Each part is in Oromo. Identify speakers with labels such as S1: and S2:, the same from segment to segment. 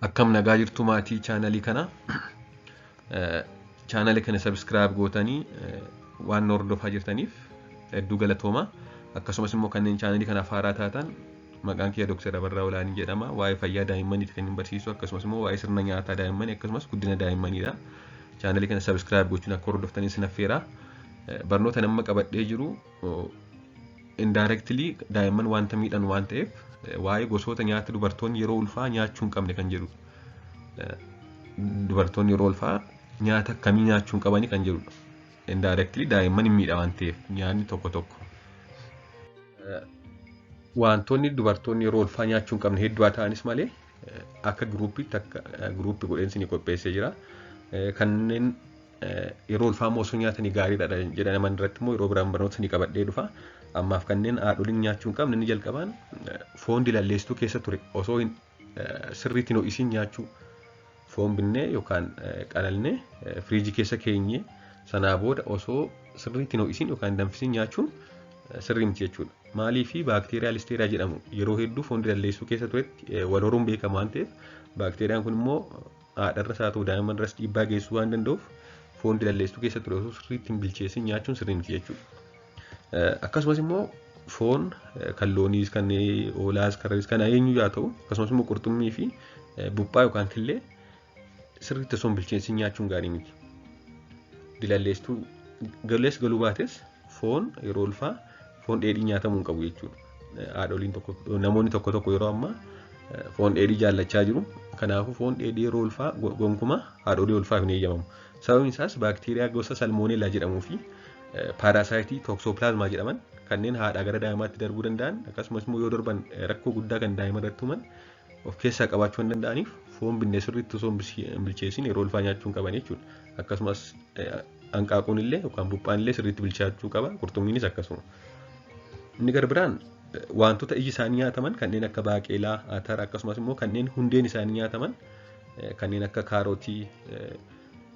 S1: Akkam nagaa jirtu maatii chaanalii kana. Chaanalii kana subscribe gootanii waan hordofaa jirtaniif hedduu galatooma. Akkasumas immoo kanneen chaanalii kanaaf haaraa taatan, maqaan kiyya Dr. Abarraa Olaanii jedhama. Waa'ee fayyaa daa'immaniiti kan inni barsiisu, akkasumas immoo waa'ee sirna nyaataa daa'immanii akkasumas guddina daa'immaniidha. Chaanalii kana subscribe gochuun akka hordoftanii isin affeera. Barnoota nama qabadhee jiru indirectly daa'imman wanta miidhan waan ta'eef, waa'ee gosoota nyaata dubartoonni yeroo ulfaa nyaachuu hin qabne kan jedhudha. Dubartoonni yeroo ulfaa nyaata akkamii nyaachuu hin qabani kan jedhudha. Indirectly daa'imman hin miidha waan ta'eef nyaanni tokko tokko. Wantoonni dubartoonni yeroo ulfaa nyaachuu hin qabne hedduu haa ta'anis malee, akka groupiitti akka groupii godheen isinii qopheessee jira. Kanneen yeroo ulfaa immoo osoo nyaatanii gaariidha jedhaman irratti immoo yeroo biraan barnoota isinii qabadhee dhufa. Ammaaf kanneen haadholiin nyaachuu hin qabne, inni jalqabaan foon dilalleessituu keessa ture osoo hin sirriitti hin ho'isiin nyaachuu. Foon binnee yookaan qalalnee firiijii keessa keenyee sanaa booda osoo sirriitti hin ho'isiin yookaan hin danfisiin nyaachuun sirrii miti jechuudha. Maaliif? Baakteeriyaa listeria jedhamu yeroo hedduu foon dilalleessuu keessa turetti wal horuun beekama waan ta'eef, baakteeriyaan kun immoo haadharras haa ta'u daa'imman irras dhiibbaa geessisuu waan danda'uuf, foon dilalleessuu keessa ture osoo sirriitti hin bilcheessin nyaachuun sirrii miti jechuudha. Akkasumas immoo foon kan looniis, kan hoolaas, kan re'ees, kan eenyu haa ta'u, akkasumas immoo qurxummii fi buphaa yookaan killee sirriitti osoo hin bilcheessin nyaachuun gaarii miti. Dilalleesstuu galees galuu baates foon yeroo ulfaa foon dheedhii nyaatamuu hin qabu jechuudha. Haadholiin tokko, namoonni tokko tokko yeroo ammaa foon dheedhii jaallachaa jiru. Kanaafuu foon dheedhii yeroo ulfaa gonkumaa haadholii ulfaaf hin eeyyamamu. Sababni isaas baakteeriyaa gosa salmonella jedhamuu fi parasiteii toxoplasma jedhaman kanneen haadhaa gara daa'imaatti darbuu danda'an, akkasumas immoo yoo darban rakkoo guddaa kan daa'ima irratti uuman of keessaa qabaachuu waan danda'aniif, foon binnee sirriitti osoo hin bilcheessin yeroo ulfaa nyaachuu hin qaban jechuudha. Akkasumas hanqaaquun illee yookaan buphaan illee sirriitti bilchaachuu qaba. Qurxummiinis akkasuma. Inni gara biraan wantoota iji isaanii nyaataman kanneen akka baaqelaa, atara, akkasumas immoo kanneen hundeen isaanii nyaataman kanneen akka kaarotii,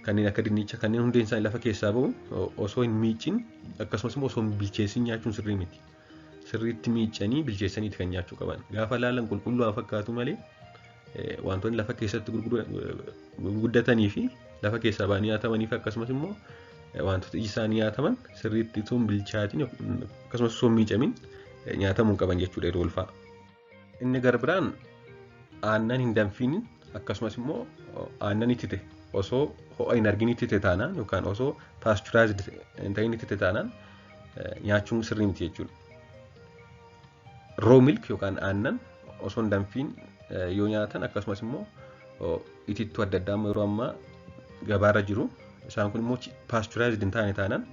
S1: kanneen akka dinnicha, kanneen hundeen isaanii lafa keessaa bahu osoo hin miicin akkasumas immoo osoo hin bilcheessin nyaachuun sirrii miti. Sirriitti miicanii bilcheessaniiti kan nyaachuu qaban. Gaafa laalan qulqulluu haa fakkaatu malee, wantoonni lafa keessatti gurguddatanii fi lafa keessaa ba'anii nyaatamanii fi akkasumas immoo wantoota iji isaanii nyaataman sirriitti osoo hin bilchaatin akkasumas osoo hin miicamin nyaatamuu hin qaban jechuudha yeroo ulfaa. Inni gara biraan aannan hin danfiin akkasumas immoo aannan ittite osoo ho'a hin argin ittite taanaan yookaan osoo pasteurized hin ta'in ittite taanaan nyaachuun sirrii miti jechuudha. Raw milk yookaan aannan osoo hin danfiin yoo nyaatan, akkasumas immoo itittuu adda addaa yeroo ammaa gabaarra jiru, isaan kun immoo pasteurized hin taane taanaan,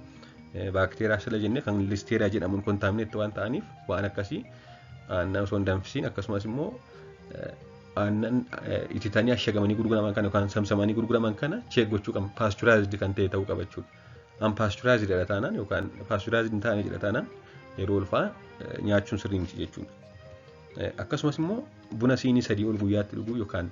S1: baakteeriyaa sila jennee kan listeria jedhamuun contaminate waan ta'aniif, waan akkasii aannan osoo hin danfisiin akkasumas immoo aannan ititanii ashagamanii gurguraman kana yookaan samsamanii gurguraman kana check gochuu qabna. Pasteurized kan ta'e ta'uu qaba jechuudha. Unpasteurized jedha taanaan yookaan pasteurized hin taane jedha taanaan yeroo ulfaa nyaachuun sirrii miti jechuudha. Akkasumas immoo buna siinii 3 ol guyyaatti dhuguu yookaan,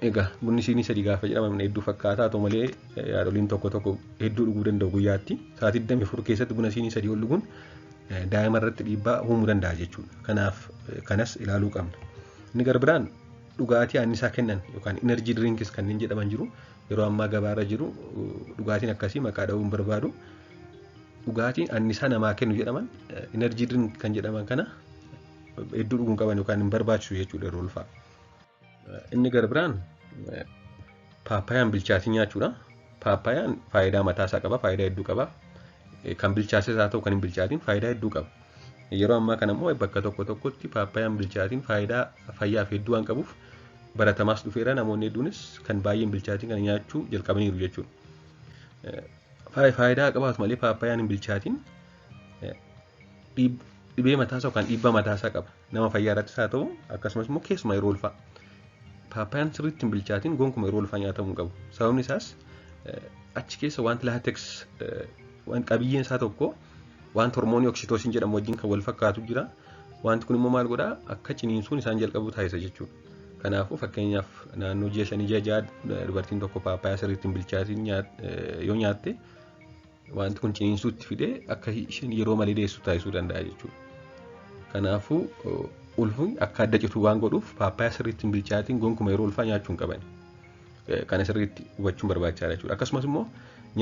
S1: egaa bunni siinii 3 gaafa jedhaman hedduu fakkaataa haa ta'u malee, haadholiin tokko tokko hedduu dhuguu danda'u guyyaatti. Sa'aatii 24 keessatti buna siinii 3 ol dhuguun daa'ima irratti dhiibbaa uumuu danda'a jechuudha. Kanaaf kanas ilaaluu qabna. Inni gara biraan dhugaatii annisaa kennan yookaan energy drinks kanneen jedhaman jiru. Yeroo ammaa gabaarra jiru dhugaatiin akkasii, maqaa dha'uu hin barbaadu. Dhugaatiin annisaa namaa kennu jedhaman, energy drink kan jedhaman kana hedduu dhuguu hin qaban yookaan hin barbaachisu jechuudha yeroo ulfaa. Inni gara biraan paappayaan bilchaatiin nyaachuudha. Paappayaan faayidaa mataasaa qaba, faayidaa hedduu qaba. Kan bilchaates haa ta'u kan hin bilchaatin faayidaa hedduu qaba. Yeroo ammaa kana immoo bakka tokko tokkotti paappayaan bilchaatiin faayidaa fayyaaf hedduu waan qabuuf baratamaas dhufeera, namoonni hedduunis kan baay'ee hin bilchaatin kana nyaachuu jalqabaniiru jechuudha. Faayidaa qabaatu malee paappayaan hin bilchaatin dhibee mataasaa yookaan dhiibbaa mataasaa qaba. Nama fayyaa irrattis haa ta'u akkasumas immoo keessumaa yeroo ulfaa. Paappayaan sirriitti hin bilchaatin gonkumaa yeroo ulfaa nyaatamuu hin qabu. Sababni isaas achi keessa wanti latex, waan qabiyyeen isaa tokko wanta hormoonii oxytocin jedhamu wajjin kan wal fakkaatu jira. Wanti kun immoo maal godhaa? Akka ciniinsuun isaan jalqabu taasisa jechuudha. Kanaafuu fakkeenyaaf naannoo ji'a 5, ji'a 6 dubartiin tokko paappayaa sirriitti hin bilchaatin yoo nyaatte, wanti kun ciniinsuutti fidee akka isheen yeroo malee deessu taasisuu danda'a jechuudha. Kanaafuu Ulfi akka adda citu waan godhuuf paappayaa sirriitti hin bilchaatiin gonkuma yeroo ulfaa nyaachuu hin qaban. Kana sirriitti hubachuun barbaachisaadha jechuudha. Akkasumas immoo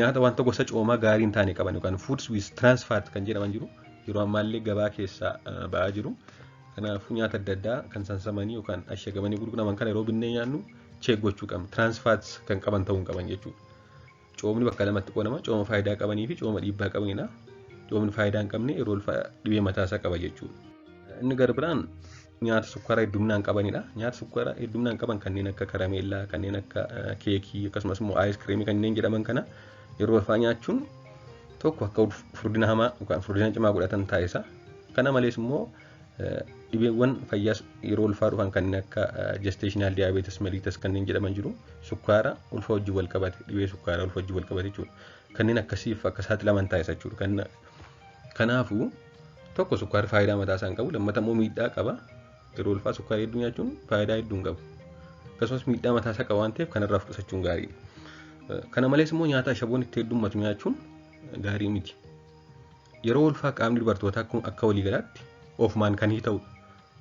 S1: nyaata wanta gosa coomaa gaarii hin taane qaban yookaan foods with trans fat kan jedhaman jiru, yeroo ammaallee gabaa keessaa ba'aa jiru. Kanaafuu nyaata adda addaa kan saamsamanii yookaan ashagamanii gurguraman kana yeroo binnee nyaannu check gochuu qabna. Trans fats kan qaban ta'uu hin qaban jechuudha. Coomni bakka lamatti qoodama. Cooma faayidaa qabanii fi cooma dhiibbaa qabanidha. Coomni faayidaa hin qabne yeroo ulfaa dhibee mataasaa qaba jechuudha. Inni gara biraan nyaata sukkaara hedduminaan qabanidha. Nyaata sukkaara hedduminaan qaban kanneen akka karameellaa, kanneen akka keekii, akkasumas immoo aayiskiriimii kanneen jedhaman kana yeroo ulfaa nyaachuun tokko akka furdina hamaa yookaan furdina cimaa godhatan taasisa. Kana malees immoo dhibeewwan fayyaa yeroo ulfaa dhufan kanneen akka gestational diabetes mellitus kanneen jedhaman jiru. Sukkaara ulfa wajjin wal qabate, dhibee sukkaara ulfa wajjin wal qabate jechuudha. Kanneen akkasiif akka saaxilaman taasisa jechuudha. Kanaafuu tokko sukkaarri faayidaa mataa isaa hin qabu, lammata immoo miidhaa qaba. Yeroo ulfaa sukkaara hedduu nyaachuun faayidaa hedduu hin qabu. Akkasumas miidhaa mataa isaa qaba waan ta'eef kanarraa of qusachuun gaariidha. Kana malees immoo nyaata ashaboon itti heddummatu nyaachuun gaarii miti. Yeroo ulfaa qaamni dubartootaa akka waliigalaatti ofumaan kan ta'udha.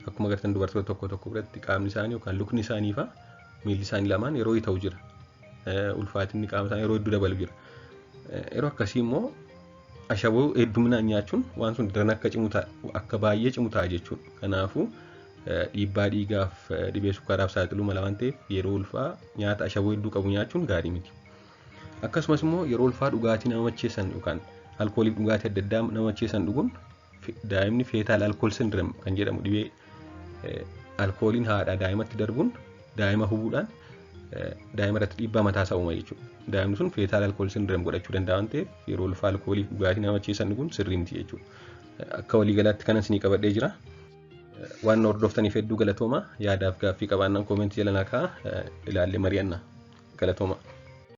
S1: Akkuma agartan dubartoota tokko tokko biratti qaamni isaanii yookaan lukni isaanii fa'a, miilli isaanii lamaan yeroo ta'u jira. Ulfaatinni qaama isaanii yeroo hedduu dabalu jira. Yeroo akkasii immoo ashaboo hedduminaan nyaachuun waan sun daran akka cimu ta'a, akka baay'ee cimu ta'a jechuudha. Kanaafuu dhiibbaa dhiigaaf dhibee sukkaaraaf saaxiluu mala waan ta'eef yeroo ulfaa nyaata ashaboo hedduu qabu nyaachuun gaarii miti. Akkasumas immoo yeroo ulfaa dhugaatii nama macheessan yookaan alkoolii, dhugaatii adda addaa nama macheessan dhuguun daa'imni fetal alcohol syndrome kan jedhamu, dhibee alkooliin haadhaa daa'imatti darbuun daa'ima hubuudhaan daa'ima irratti dhiibbaa mataa isaa uuma jechuudha. Daa'imni sun fetal alcohol syndrome godhachuu danda'a waan ta'eef yeroo ulfaa alkoolii dhugaatii nama macheessan dhuguun sirrii miti jechuudha. Akka waliigalaatti kanan isinii qabadhee jira. Waan na hordoftaniif hedduu galatooma. Yaadaaf gaaffii qabaannaan koomentii jala naa kaa'aa, ilaallee mari'anna. Galatooma.